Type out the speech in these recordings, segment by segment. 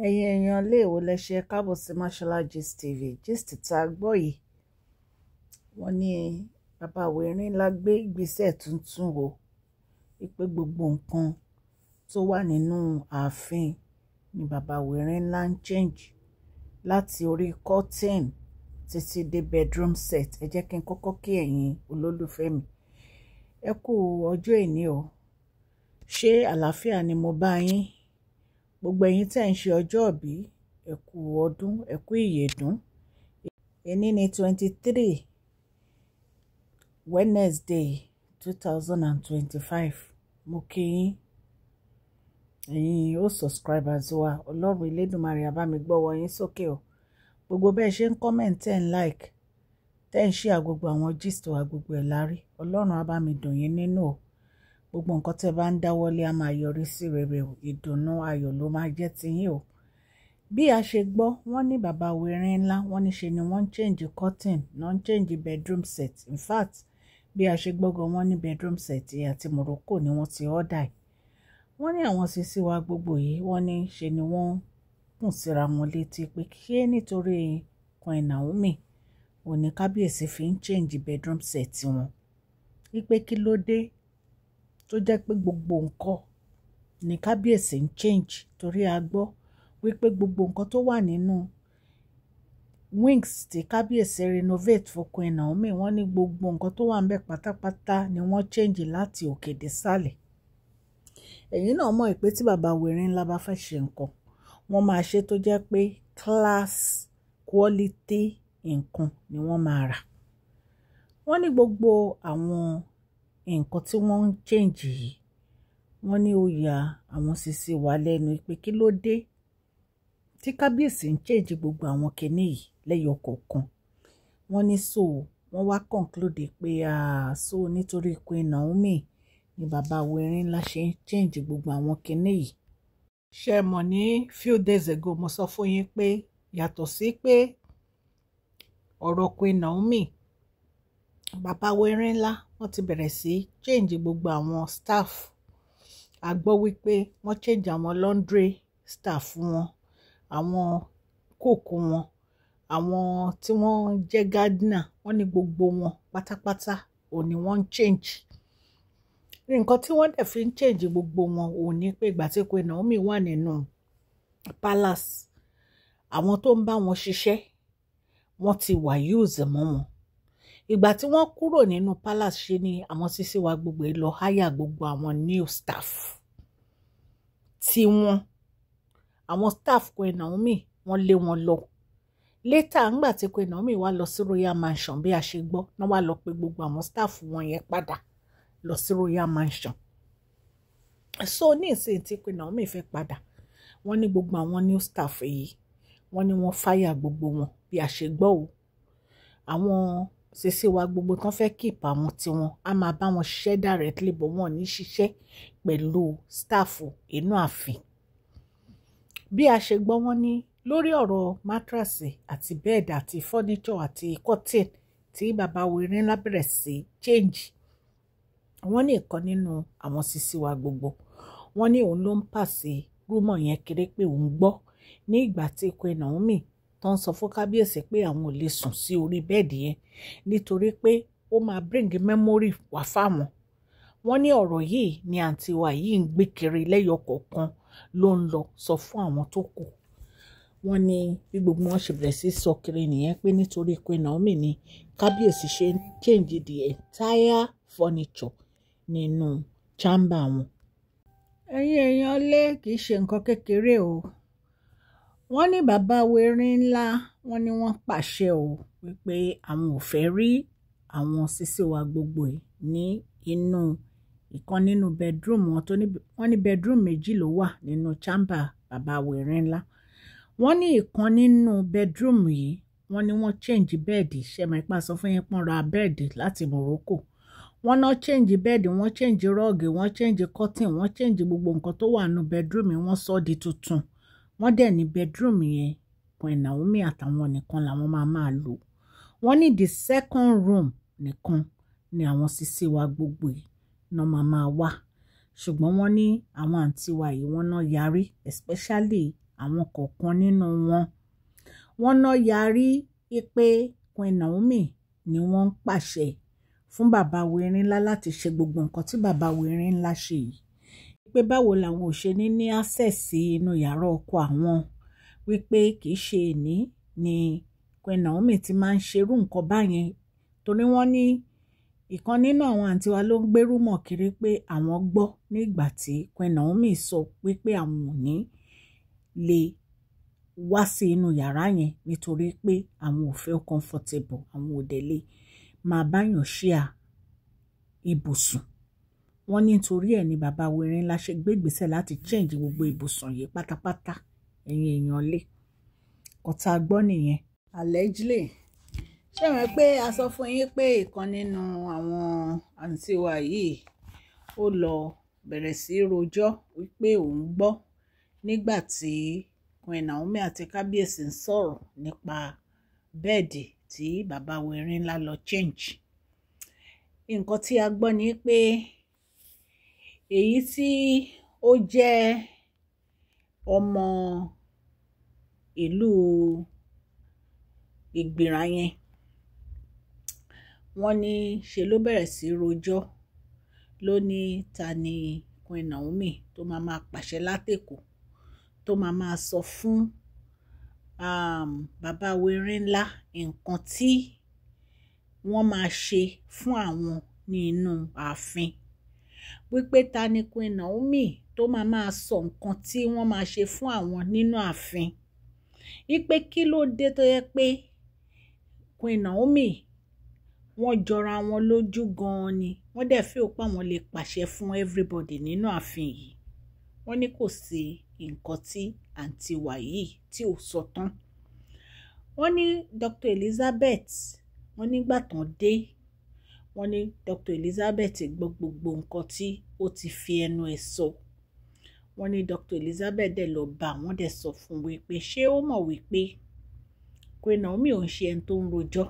Ẹ̀yin èèyàn léèwọ̀ lẹ́sẹ̀, káàbọ̀ sí Mashola Gist TV. Gist tá a gbọ́ yìí, wọ́n ní bàbá Werinla gbé ìgbésẹ̀ tuntun o, wípé gbogbo nǹkan tó wà nínú ààfin ni bàbá Werinla ń change láti orí curtain títí dé bedroom set. Ẹ jẹ́ kí n kọ́kọ́ kí ẹ̀yin olólùfẹ́ mi. Ẹ kú ọjọ́ ìní o. Ṣé àlàáfíà ni mo bá yín? Gbogbo ẹ̀yin tẹ́ ń ṣe ọjọ́ ìbí, ẹ kú ọdún, ẹ kú ìyèdún. Èní ni 23, Wednesday, 2025. Mo kí yín, ẹ̀yin ó subscribers wa. Ọlọ́run Elédùmarè á bá mi gbọ́wọ́ yín sókè o. Gbogbo bẹ́ẹ̀ ṣe ń comment, tẹ́ ń like, tẹ́ ń share gbogbo àwọn gist wa, gbogbo ẹ̀ lárí. Ọlọ́run á bá mi dùn yín nínú o. Gbogbo nǹkan tẹ́ bá ń dáwọ́lé á máa yọrí sí rere o. Ìdùnnú ayọ̀ ló máa jẹ́ tiyín o. Bí a ṣe gbọ́, wọ́n ní bàbá Werinla, wọ́n ní ṣe ni wọ́n ń change curtain, wọ́n ń change bedroom set. In fact, bí a ṣe gbọ́ gan, wọ́n ní bedroom set àti Morocco ni wọ́n ti order ẹ̀. Wọ́n ní àwọn sisi wa gbogbo yìí, wọ́n ní ṣe ni wọ́n kùn síra wọn létí pé ṣé nítorí Queen Naomi òní kábíyèsí fi ń change bedroom set wọn, wípé kí ló dé tó jẹ́ pé gbogbo nǹkan ní kábíyèsí ń change, torí a gbọ́ wípé gbogbo nǹkan tó wà nínú wings tí kábíyèsí renovate fún Queen Naomi, wọ́n ní gbogbo nǹkan tó wà ńbẹ̀ pátápátá ni wọ́n change láti òkè dé sàlẹ̀. Ẹ̀yin náà mọ̀ pé tí bàbá Werinla bá fẹ́ ṣe nǹkan, wọ́n máa ṣe tó jẹ́ pé class quality nǹkan ni wọ́n máa rà. Wọ́n ní gbogbo àwọn nǹkan tí wọ́n ń change yìí, wọ́n ní ó ya àwọn sisi wa lẹ́nu pé kí ló dé tí kábíyèsí ń change gbogbo àwọn kinní yìí lẹ́yọ kọ̀ọ̀kan. Wọ́n ní so wọ́n wá conclude pé, ah, so nítorí Queen Naomi ni bàbá Werinla ṣe ń change gbogbo àwọn kinní yìí. Ṣé mọ̀ ní few days ago, mo sọ fún yín pé yàtọ̀ sí pé ọ̀rọ̀ Queen Naomi, bàbá Werinla, wọ́n ti bẹ̀rẹ̀ sí change gbogbo àwọn staff. A gbọ́ wípé wọ́n change àwọn laundry staff wọn, àwọn cook wọn, àwọn tí wọ́n jẹ́ gardener. Wọ́n ní gbogbo wọn pátápátá ò ní wọ́n ń change. Nǹkan tí wọ́n dẹ̀ fi ń change gbogbo wọn ò ní pé ìgbà tí Queen Naomi wà nínú palace, àwọn tó ń bá wọn ṣiṣẹ́, wọ́n ti wà use mọ́ wọn. Ìgbà tí wọ́n kúrò nínú palace, ṣe ni àwọn sisi wa gbogbo lọ hire gbogbo àwọn new staff tí wọ́n. Àwọn staff Queen Naomi, wọ́n lé wọn lọ. Later, ńgbà tí Queen Naomi wá lọ sí Royal Mansion, bí a ṣe gbọ́, wọ́n wá lọ pé gbogbo àwọn staff wọn yẹn padà lọ sí Royal Mansion. So ní ìsìn tí Queen Naomi fẹ́ padà, wọ́n ní gbogbo àwọn new staff yìí, wọ́n ní wọ́n fire gbogbo wọn, bí a ṣe gbọ́ o. Àwọn sisi wa gbogbo tán fẹ́ keep àwọn tiwọn, á máa bá wọn ṣiṣẹ́ directly, but wọn ò ní ṣiṣẹ́ pẹ̀lú staff inú ààfin. Bí a ṣe gbọ́, wọ́n ní lórí ọ̀rọ̀ mattress àti bed àti furniture àti curtain tí bàbá Werinla bẹ̀rẹ̀ sí change, wọ́n ní ìkan nínú àwọn sisi wa gbogbo, wọ́n ní òun ló ń pàṣẹ rumour yẹn kiri pé òun gbọ́ ní ìgbà tí Queen Naomi tó ń sọ fún kábíyèsí pé àwọn ò lè sùn sí orí bed yẹn nítorí pé ó máa bring memory wá fáwọn. Wọ́n ní ọ̀rọ̀ yìí ni àǹtí wa yìí ń gbé kiri lẹ́yọ kọ̀ọ̀kan, ló ń lọ sọ fún àwọn tó kù. Wọ́n ní bí gbogbo wọn ṣe bẹ̀rẹ̀ sí sọ kiri nìyẹn pé nítorí Queen Naomi ni kábíyèsí ṣe ń change the entire furniture nínú chamber wọn. Ẹ̀yin èèyàn lé, kì í ṣe nǹkan kékeré o. Wọ́n ní bàbá Werinla, wọ́n ní wọ́n pàṣẹ o wípé àwọn ò fẹ́ rí àwọn sisi wa gbogbo yìí ní inú ìkan nínú bedroom wọn tó ní. Wọ́n ní bedroom méjì ló wà nínú chamber bàbá Werinla. Wọ́n ní ìkan nínú bedroom yìí, wọ́n ní wọ́n change bed. Ṣẹ̀mọ̀ ipá sọ fún yín pọ́n ra bed láti Morocco? Wọ́n náà change bed, wọ́n change rug, wọ́n change curtain, wọ́n change gbogbo nǹkan tó wà nínú bedroom yìí, wọ́n sọ di tuntun. Wọ́n dẹ̀ ní bedroom yẹn, Queen Naomi àtàwọn nìkan làwọn máa máa lò. Wọ́n ní the second room nìkan ni àwọn sisi wa gbogbo yìí náà máa máa wá. Ṣùgbọ́n wọ́n ní àwọn àǹtí wa yìí, wọ́n náà yarí, especially àwọn kọ̀ọ̀kan nínú wọn. Wọ́n náà yarí pé Queen Naomi ni wọ́n ń pàṣẹ fún bàbá Werinla láti ṣe gbogbo nǹkan tí bàbá Werinla ṣe yìí. Pé báwo làwọn ò ṣe ní ní access sí inú yàrá ọkọ àwọn, wípé kì í ṣe èní ni Queen Naomi ti máa ń ṣerú nǹkan báyẹn. Torí wọ́n ní ìkan nínú àwọn àǹtí wa ló ń gbérú mọ̀ kiri pé àwọn gbọ́ nígbà tí Queen Naomi sọ wípé àwọn ò ní lè wá sí inú yàrá yẹn nítorí pé àwọn ò feel comfortable, àwọn ò dẹ̀ lè máa báyàn share ibùsùn. Wọ́n ní nítorí ẹ̀ ni bàbá Werinla ṣe gbé ìgbésẹ̀ láti change gbogbo ibùsùn yìí pátápátá. Ẹ̀yin èèyàn lé, kò tá a gbọ́ nìyẹn. Allegedly, ṣé wọ́n pé a sọ fún yín pé ìkan nínú àwọn àǹtí wa yìí ó lọ bẹ̀rẹ̀ sí í rojọ́ wípé òun gbọ́ nígbà tí Queen Naomi àti kábíyèsí ń sọ̀rọ̀ nípa bẹ́ẹ̀dì tí bàbá Werinla lọ change. Nǹkan tí a gbọ́ ni pé èyí tí ó jẹ́ ọmọ ìlú Ìgbìrà yẹn, wọ́n ní ṣe ló bẹ̀rẹ̀ sí í rojọ́, ló ní ta ni Queen Naomi tó máa máa pàṣẹ látẹ̀kọ̀, tó máa máa sọ fún bàbá Werinla nǹkan tí wọ́n máa ṣe fún àwọn ní inú ààfin. Wípé ta ni Queen Naomi tó máa máa sọ nǹkan tí wọ́n máa ṣe fún àwọn nínú ààfin. Wípé kí ló dé tó yẹ pé Queen Naomi wọ́n jọra wọn lójú gan-an ni, wọ́n dẹ̀ feel pé àwọn lè pàṣẹ fún everybody nínú ààfin yìí. Wọ́n ní kò sí nǹkan tí àǹtí wa yìí tí ò sọ tán. Wọ́n ní Dr. Elizabeth, wọ́n nígbà tán dé, wọ́n ní Dr. Elizabeth gbọ́ gbogbo nǹkan tí ó ti fi ẹnu ẹ̀ sọ. Wọ́n ní Dr. Elizabeth dẹ̀ lọ bá wọ́n dẹ̀ sọ fún wípé ṣé ó mọ̀ wípé Queen Naomi ò ń ṣe ẹni tó ń rojọ́,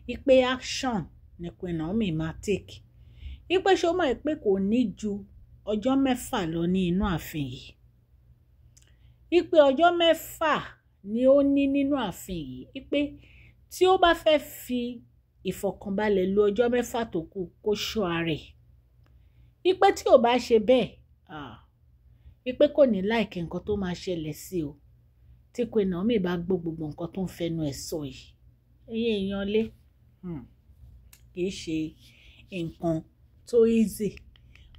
wípé action ni Queen Naomi máa take, wípé ṣé ó mọ̀ pé kò ní ju ọjọ́ 6 lọ ní inú ààfin yìí, wípé ọjọ́ 6 ni ó ní nínú ààfin yìí, wípé tí ó bá fẹ́ fi ìfọ̀kànbalẹ̀ lu ọjọ́ 6 tó kù kó ṣọ́ ara ẹ̀, wípé tí ò bá ṣe bẹ́ẹ̀, wípé kò ní láìkí nǹkan tó máa ṣẹlẹ̀ sí o tí Queen Naomi bá gbọ́ gbogbo nǹkan tó ń fẹnu ẹ̀ sọ yìí. Ẹ̀yin èèyàn lé, kì í ṣe nǹkan tó easy.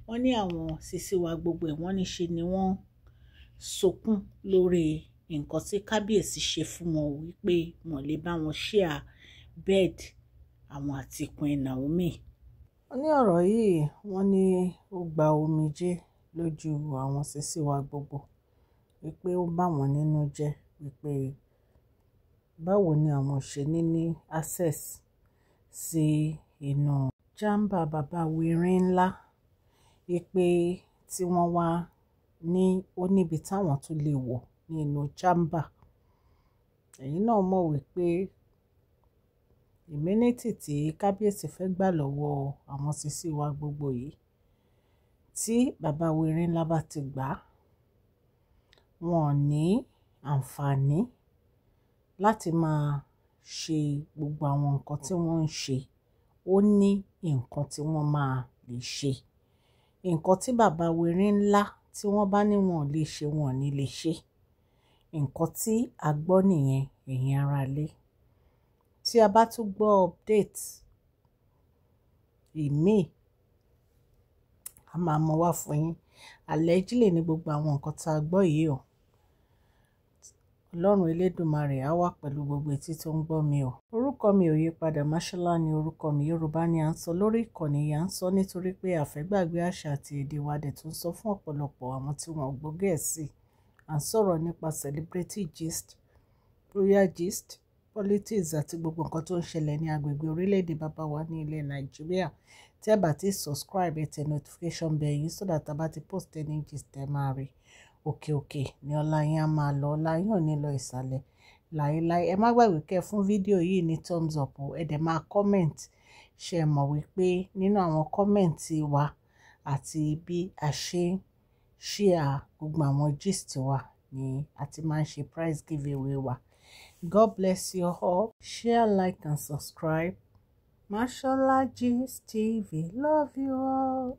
Wọ́n ní àwọn sisi wa gbogbo ẹ̀ wọ́n ní ṣe ni wọ́n sọkún lórí nǹkan tí kábíyèsí ṣe fún wọn, wípé wọ́n lè bá wọn share bed àwọn àti Queen Naomi. Wọ́n ní ọ̀rọ̀ yìí, wọ́n ní ó gba omijé lójú àwọn sisi wa gbogbo, wípé ó bá wọn nínú jẹ́, wípé báwo ni àwọn ṣe ní ní access sí inú chamber bàbá Werinla, wípé tí wọ́n wá ní ó níbi táwọn tún lè wọ̀ ní inú chamber. Ẹ̀yin náà mọ̀ wípé immunity tí kábíyèsí fẹ́ gbà lọ́wọ́ àwọn sisi wa gbogbo yìí, tí bàbá Werinla bá ti gbà, wọn ò ní àǹfààní láti máa ṣe gbogbo àwọn nǹkan tí wọ́n ń ṣe. Ó ní nǹkan tí wọ́n máa lè ṣe. Nǹkan tí bàbá Werinla tí wọ́n bá ní wọn ò lè ṣe, wọn ò ní lè ṣe. Nǹkan tí a gbọ́ nìyẹn, ẹ̀yin ará ilé. Tí a bá tún gbọ́ update ìmíì, a máa mú wá fún yín. Allegedly ní gbogbo àwọn nǹkan tí a gbọ́ yìí o. Ọlọ́run Elédùmarè á wà pẹ̀lú gbogbo etí tó ń gbọ́ mi o. Orúkọ mi ò yí padà, Mashola ni orúkọ mi. Yorùbá ni à ń sọ lórí ìkànnì yìí, à ń sọ nítorí pé a fẹ́ gbàgbé àṣà àti èdè wa dẹ̀ tún sọ fún ọ̀pọ̀lọpọ̀ àwọn tí wọ́n ò gbọ́ Gẹ̀ẹ́sì. À ń sọ̀rọ̀ nípa celebrity gist, royal gist, politics àti gbogbo nǹkan tó ń ṣẹlẹ̀ ní agbègbè orílẹ̀-èdè bàbá wa ní ilẹ̀ Nàìjíríà. Tí ẹ bá ti subscribe, ẹ tẹ notification bell yín so that a bá ti post any gist ẹ máa rí. Òkè òkè ni ọlá yín á máa lọ, ọlá yín ò ní lọ ìsàlẹ̀ láéláé. Ẹ má gbàgbé kẹ́ fún fídíò yìí ní thumbs up o, ẹ dẹ̀ máa comment. Ṣé ẹ mọ̀ wípé nínú àwọn comment wa àti bí a ṣe ń share gbogbo àwọn gist wa ni a ti máa ń ṣe prize giveaway wa. God bless you all. Share, like and subscribe. Mashola Gist TV. Love you all.